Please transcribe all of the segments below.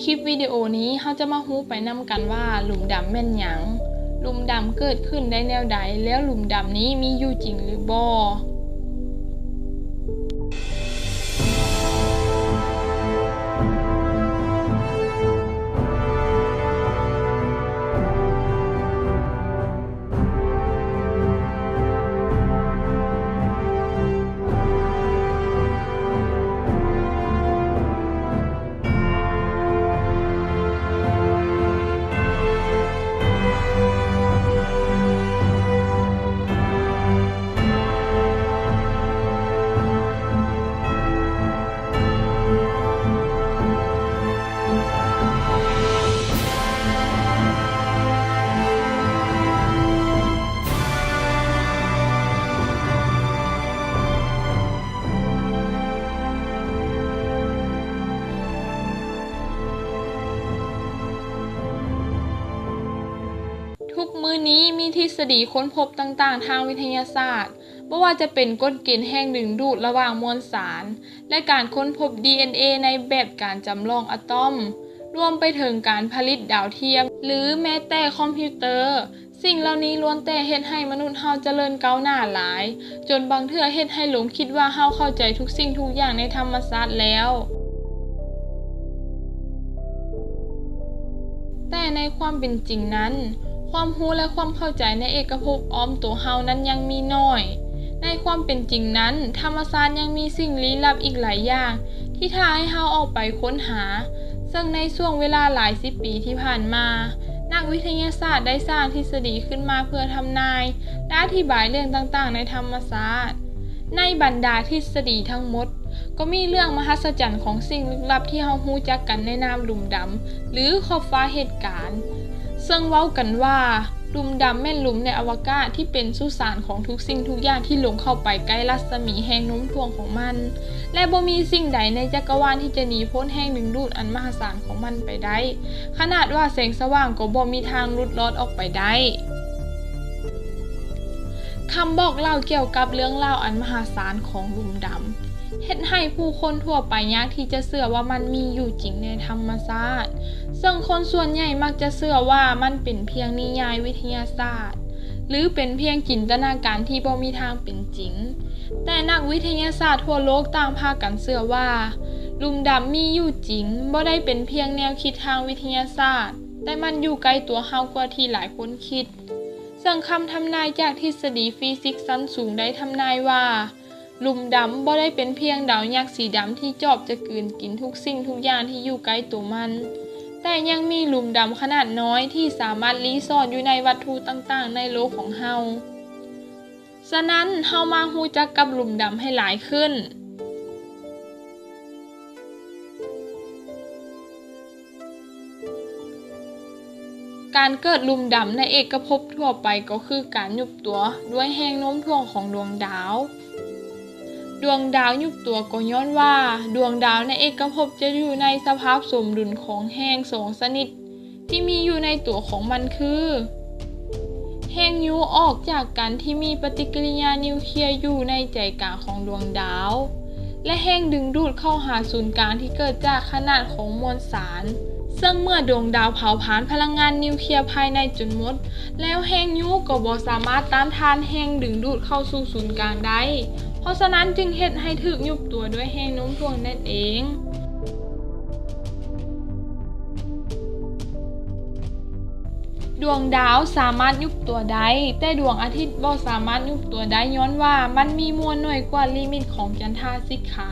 ຄລິບວິດີໂອນີ້ເຮົາຈະມາຮູ້ໄປນຳກັນວ່າ ຫຼຸມດຳແມ່ນຫຍັງ, ຫຼຸມດຳເກີດຂຶ້ນໄດ້ແນວໃດ ແລ້ວຫຼຸມດຳນີ້ມີຢູ່ຈິງຫຼືບໍ່. ທຸກມື້ນີ້ມີທິດສະດີຄົ້ນພົບຕ່າງໆທາງວິທະຍາສາດ, ບໍ່ວ່າຈະເປັນກົດເກນແຮງດຶງດູດລະຫວ່າງມວນສານ ແລະ ການຄົ້ນພົບດີເອັນເອໃນແບບການຈຳລອງອະຕອມ, ລວມໄປເຖິງການຜະລິດດາວທຽມ ຫຼື ແມ້ແຕ່ຄອມພິວເຕີ. ສິ່ງເຫຼົ່ານີ້ລ້ວນແຕ່ເຮັດໃຫ້ມະນຸດເຮົາຈະເລີນກ້າວໜ້າຫຼາຍ, ຈົນບາງເທື່ອເຮັດໃຫ້ຫຼົງຄິດວ່າເຮົາເຂົ້າໃຈທຸກສິ່ງທຸກຢ່າງໃນທຳມະຊາດແລ້ວ. ແຕ່ໃນຄວາມເປັນຈິງນັ້ນ, ຄວາມຮູ້ ແລະ ຄວາມເຂົ້າໃຈໃນເອກະພົບອ້ອມໂຕເຮົານັ້ນຍັງມີໜ້ອຍ. ໃນຄວາມເປັນຈິງນັ້ນ, ທຳມະຊາດຍັງມີສິ່ງລີ້ລັບອີກຫຼາຍຢ່າງທີ່ຖ້າໃຫ້ເຮົາອອກໄປຄົ້ນຫາ, ເຊິ່ງໃນຊ່ວງເວລາຫຼາຍສິບປີທີ່ຜ່ານມາ, ນັກວິທະຍາສາດໄດ້ສ້າງທິດສະດີຂຶ້ນມາເພື່ອທຳນາຍ ແລະ ອະທິບາຍເລື່ອງຕ່າງໆໃນທຳມະຊາດ. ໃນບັນດາທິດສະດີທັງໝົດ, ກໍມີເລື່ອງມະຫັດສະຈັນຂອງສິ່ງລຶກລັບທີ່ເຮົາຮູ້ຈັກກັນໃນນາມຫຼຸມດຳ ຫຼື ຂອບຟ້າເຫດການ, ເຊິ່ງເວົ້າກັນວ່າ ຫຼຸມດຳແມ່ນຫຼຸມໃນອະວະກາດທີ່ເປັນສຸສານຂອງທຸກສິ່ງທຸກຢ່າງທີ່ຫຼົງເຂົ້າໄປໃກ້ລັດສະໝີແຮງໂນ້ມຖ່ວງຂອງມັນ ແລະ ບໍ່ມີສິ່ງໃດໃນຈັກກະວານທີ່ຈະໜີພົ້ນແຮງດຶງດູດອັນມະຫາສານຂອງມັນໄປໄດ້. ຂະໜາດວ່າແສງສະຫວ່າງກໍບໍ່ມີທາງຫຼຸດລອດອອກໄປໄດ້. ຄຳບອກເລົ່າກ່ຽວກັບເລື່ອງລາວອັນມະຫາສານຂອງຫຼຸມດຳ ເຮັດໃຫ້ຜູ້ຄົນທົ່ວໄປຍາກທີ່ຈະເຊື່ອວ່າມັນມີຢູ່ຈິງໃນທຳມະຊາດ, ເຊິ່ງຄົນສ່ວນໃຫຍ່ມັກຈະເຊື່ອວ່າມັນເປັນພຽງນິຍາຍວິທະຍາສາດ ຫຼື ເປັນພຽງຈິນຕະນາການທີ່ບໍ່ມີທາງເປັນຈິງ. ແຕ່ນັກວິທະຍາສາດທົ່ວໂລກຕ່າງພາກັນເຊື່ອວ່າ ຫຼຸມດຳມີຢູ່ຈິງ, ບໍ່ໄດ້ເປັນພຽງແນວຄິດທາງວິທະຍາສາດ, ແຕ່ມັນຢູ່ໃກ້ຕົວເຮົາກວ່າທີ່ຫຼາຍຄົນຄິດ. ເຊິ່ງຄຳທຳນາຍຈາກທິດສະດີຟີຊິກຊັ້ນສູງໄດ້ທຳນາຍວ່າ ຫຼຸມດຳບໍ່ໄດ້ເປັນພຽງດາວຍັກສີດຳທີ່ຈອບຈະກືນກິນທຸກສິ່ງທຸກຢ່າງທີ່ຢູ່ໃກ້ໂຕມັນ, ແຕ່ຍັງມີຫຼຸມດຳຂະໜາດນ້ອຍທີ່ສາມາດລີ້ຊ່ອນຢູ່ໃນວັດຖຸຕ່າງໆໃນໂລກຂອງເຮົາ. ສະນັ້ນ, ເຮົາມາຮູ້ຈັກກັບຫຼຸມດຳໃຫ້ຫຼາຍຂຶ້ນ. ການເກີດຫຼຸມດຳໃນເອກະພົບທົ່ວໄປກໍຄືການຍຸບຕົວດ້ວຍແຮງໂນ້ມຖ່ວງຂອງດວງດາວ. ດວງດາວຍຸບຕົວກໍຍ້ອນວ່າດວງດາວໃນເອກະພົບຈະຢູ່ໃນສະພາບສົມດຸນຂອງແຮງສອງຊະນິດ ທີ່ມີຢູ່ໃນຕົວຂອງມັນຄື ແຮງຍູ້ອອກຈາກກັນທີ່ມີປະຕິກິລິຍານິວເຄຍຢູ່ໃນໃຈກາງຂອງດວງດາວ ແລະ ແຮງດຶງດູດເຂົ້າຫາສູນກາງທີ່ເກີດຈາກຂະໜາດຂອງມວນສານ, ເຊິ່ງເມື່ອດວງດາວເຜົາຜານພະລັງງານນິວເຄຍພາຍໃນຈົນໝົດ, ແລ້ວແຮງຍູ້ກໍບໍ່ສາມາດຕ້ານທານແຮງດຶງດູດເຂົ້າສູ່ສູນກາງໄດ້, ເພາະສະນັ້ນຈຶ່ງເຮັດໃຫ້ຖືກຍຸບຕົວດ້ວຍແຮງໂນ້ມຖ່ວງນັ້ນເອງ. ດວງດາວສາມາດຍຸບຕົວໄດ້, ແຕ່ດວງອາທິດບໍ່ສາມາດຍຸບຕົວໄດ້, ຍ້ອນວ່າມັນມີມວນໜ້ອຍກວ່າລິມິດຂອງຈັນທາສິກຂາ.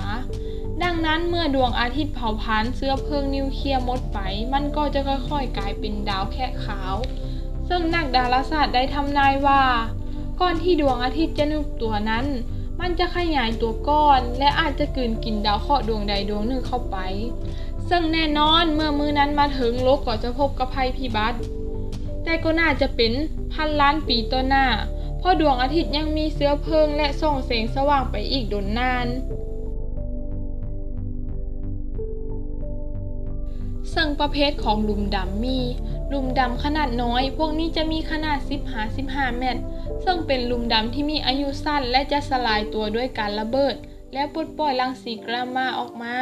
ດັ່ງນັ້ນ, ເມື່ອດວງອາທິດເຜົາຜານເຊື້ອເພີງນິວເຄຍໝົດໄປ, ມັນກໍຈະຄ່ອຍໆກາຍເປັນດາວແຄະຂາວ. ເຊິ່ງນັກດາລາສາດໄດ້ທຳນາຍວ່າ, ກ່ອນທີ່ດວງອາທິດຈະຍຸບຕົວນັ້ນ, ມັນຈະຂະຫຍາຍຕົວກ່ອນ ແລະ ອາດຈະກືນກິນດາວເຄາະດວງໃດດວງໜຶ່ງເຂົ້າໄປ. ເຊິ່ງແນ່ນອນ, ເມື່ອມື້ນັ້ນມາເຖິງ, ໂລກກໍຈະພົບກັບໄພພິບັດ, ແຕ່ກໍໜ້າຈະເປັນພັນລ້ານປີຕໍ່ໜ້າ, ເພາະດວງອາທິດຍັງມີເຊື້ອເພີງ ແລະ ສ່ອງແສງສະຫວ່າງໄປອີກດົນນານ. ເຊິ່ງປະເພດຂອງຫຼຸມດຳມີ ຫຼຸມດຳຂະໜາດນ້ອຍ, ພວກນີ້ຈະມີຂະໜາດສິບຫາສິບຫ້າແມັດ, ເຊິ່ງເປັນຫຼຸມດຳທີ່ມີອາຍຸສັ້ນ ແລະ ຈະສະຫຼາຍຕົວດ້ວຍການລະເບີດ ແລະ ປົດປ່ອຍລັງສີກາມມາອອກມາ.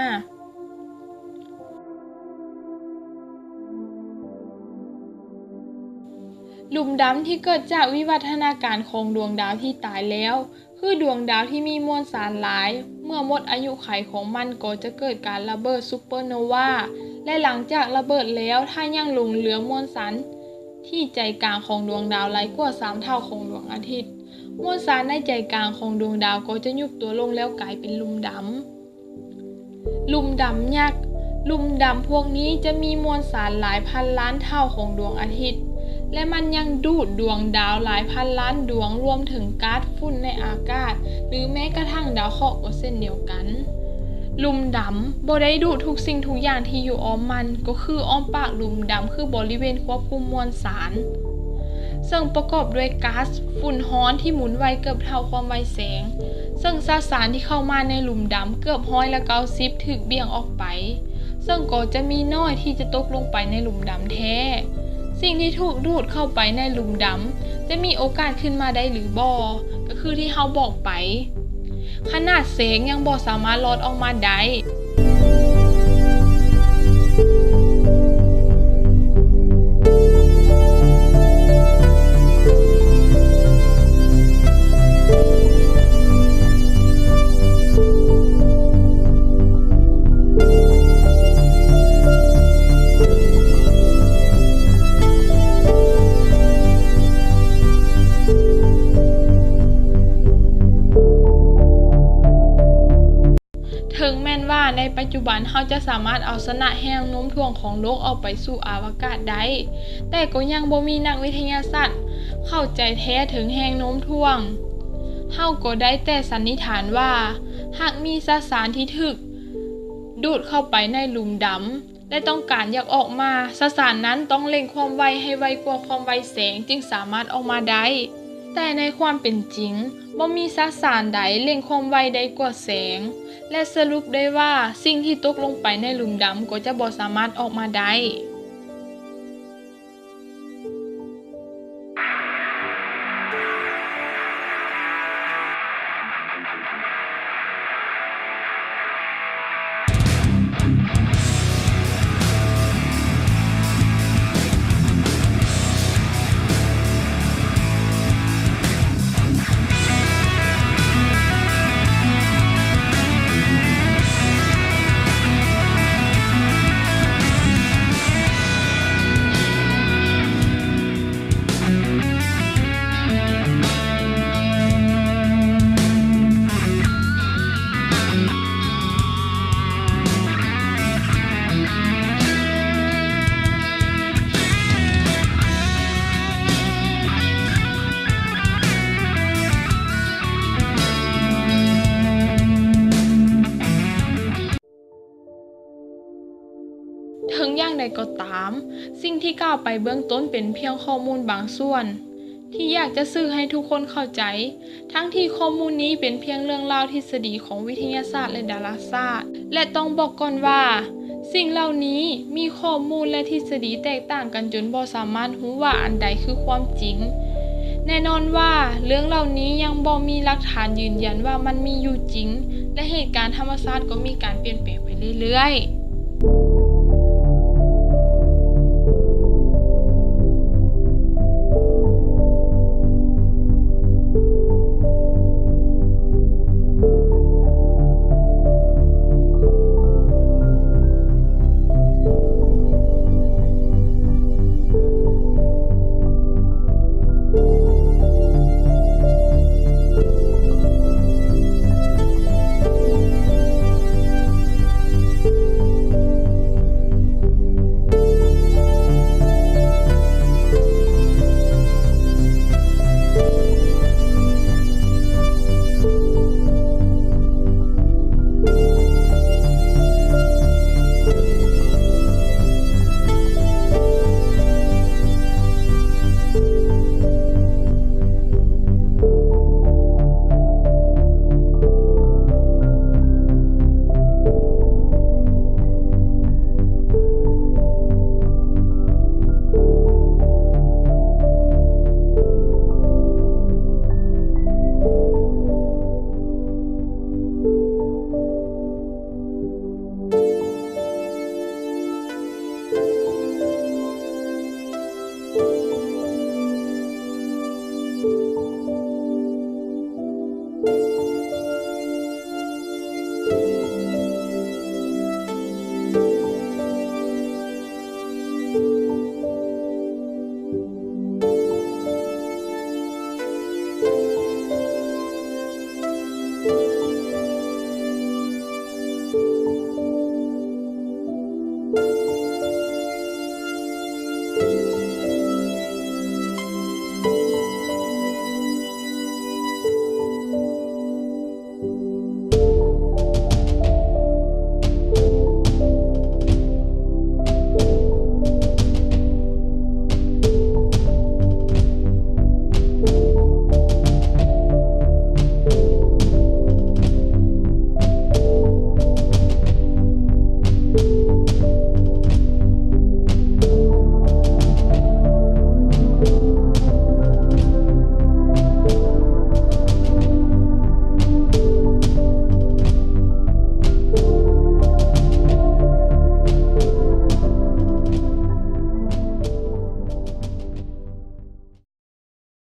ຫຼຸມດຳທີ່ເກີດຈາກວິວັດທະນາການຂອງດວງດາວທີ່ຕາຍແລ້ວ ຄືດວງດາວທີ່ມີມວນສານຫຼາຍ, ເມື່ອໝົດອາຍຸໄຂຂອງມັນກໍຈະເກີດການລະເບີດຊຸບເປີໂນວາ ແລະ ຫຼັງຈາກລະເບີດແລ້ວ, ຖ້າຍັງຫຼົງເຫຼືອມວນສານທີ່ໃຈກາງຂອງດວງດາວຫຼາຍກວ່າສາມເທົ່າຂອງດວງອາທິດ, ມວນສານໃນໃຈກາງຂອງດວງດາວກໍຈະຍຸບຕົວລົງແລ້ວກາຍເປັນຫຼຸມດຳ. ຫຼຸມດຳຍັກ. ຫຼຸມດຳພວກນີ້ຈະມີມວນສານຫຼາຍພັນລ້ານເທົ່າຂອງດວງອາທິດ ແລະ ມັນຍັງດູດດວງດາວຫຼາຍພັນລ້ານດວງ, ລວມເຖິງກາດຝຸ່ນໃນອາກາດ ຫຼື ແມ້ກະທັ່ງດາວເຄາະກໍເຊັ່ນດຽວກັນ. ຫຼຸມດຳບໍ່ໄດ້ດູດທຸກສິ່ງທຸກຢ່າງທີ່ຢູ່ອ້ອມມັນ, ກໍຄືອ້ອມປາກຫຼຸມດຳຄືບໍລິເວນຄວບຄຸມມວນສານ, ເຊິ່ງປະກອບດ້ວຍກາດຝຸ່ນຮ້ອນທີ່ໝູນໄວເກືອບເທົ່າຄວາມໄວແສງ, ເຊິ່ງສະສານທີ່ເຂົ້າມາໃນຫຼຸມດຳເກືອບຮ້ອຍລະເກົ້າສິບຖືກບ່ຽງອອກໄປ, ເຊິ່ງກໍຈະມີໜ້ອຍທີ່ຈະຕົກລົງໄປໃນຫຼຸມດຳແທ້. ສິ່ງທີ່ຖືກດູດເຂົ້າໄປໃນຫຼຸມດຳຈະມີໂອກາດຂຶ້ນມາໄດ້ຫຼືບໍ່ ກໍຄືທີ່ເຮົາບອກໄປ, ຂະໜາດແສງຍັງບໍ່ສາມາດລອດອອກມາໄດ້. ເຖິງແມ່ນວ່າໃນປັດຈຸບັນເຮົາຈະສາມາດເອົາຊະນະແຮງໂນ້ມຖ່ວງຂອງໂລກອອກໄປສູ່ອະວະກາດໄດ້, ແຕ່ກໍຍັງບໍ່ມີນັກວິທະຍາສາດເຂົ້າໃຈແທ້ເຖິງແຮງໂນ້ມຖ່ວງ. ເຮົາກໍໄດ້ແຕ່ສັນນິຖານວ່າ ຫາກມີສະສານທີ່ຖືກດູດເຂົ້າໄປໃນຫຼຸມດຳ ແລະ ຕ້ອງການຢາກອອກມາ, ສະສານນັ້ນຕ້ອງເລັ່ງຄວາມໄວໃຫ້ໄວກວ່າຄວາມໄວແສງຈຶ່ງສາມາດອອກມາໄດ້. ແຕ່ໃນຄວາມເປັນຈິງ, ບໍ່ມີສະສານໃດເລັ່ງຄວາມໄວໄດ້ກວ່າແສງ, ແລະ ສະຫຼຸບໄດ້ວ່າສິ່ງທີ່ຕົກລົງໄປໃນຫຼຸມດຳກໍຈະບໍ່ສາມາດອອກມາໄດ້. ເຖິງຢ່າງໃດກໍຕາມ, ສິ່ງທີ່ກ່າວໄປເບື້ອງຕົ້ນເປັນພຽງຂໍ້ມູນບາງສ່ວນ ທີ່ຢາກຈະສື່ໃຫ້ທຸກຄົນເຂົ້າໃຈ, ທັງທີ່ຂໍ້ມູນນີ້ເປັນພຽງເລື່ອງລາວທິດສະດີຂອງວິທະຍາສາດ ແລະ ດາລາສາດ, ແລະ ຕ້ອງບອກກ່ອນວ່າ ສິ່ງເຫຼົ່ານີ້ມີຂໍ້ມູນ ແລະ ທິດສະດີແຕກຕ່າງກັນຈົນບໍ່ສາມາດຮູ້ວ່າອັນໃດຄືຄວາມຈິງ. ແນ່ນອນວ່າເລື່ອງເຫຼົ່ານີ້ຍັງບໍ່ມີຫຼັກຖານຢືນຢັນວ່າມັນມີຢູ່ຈິງ ແລະ ເຫດການທຳມະຊາດກໍມີການປ່ຽນແປງໄປເລື້ອຍໆ.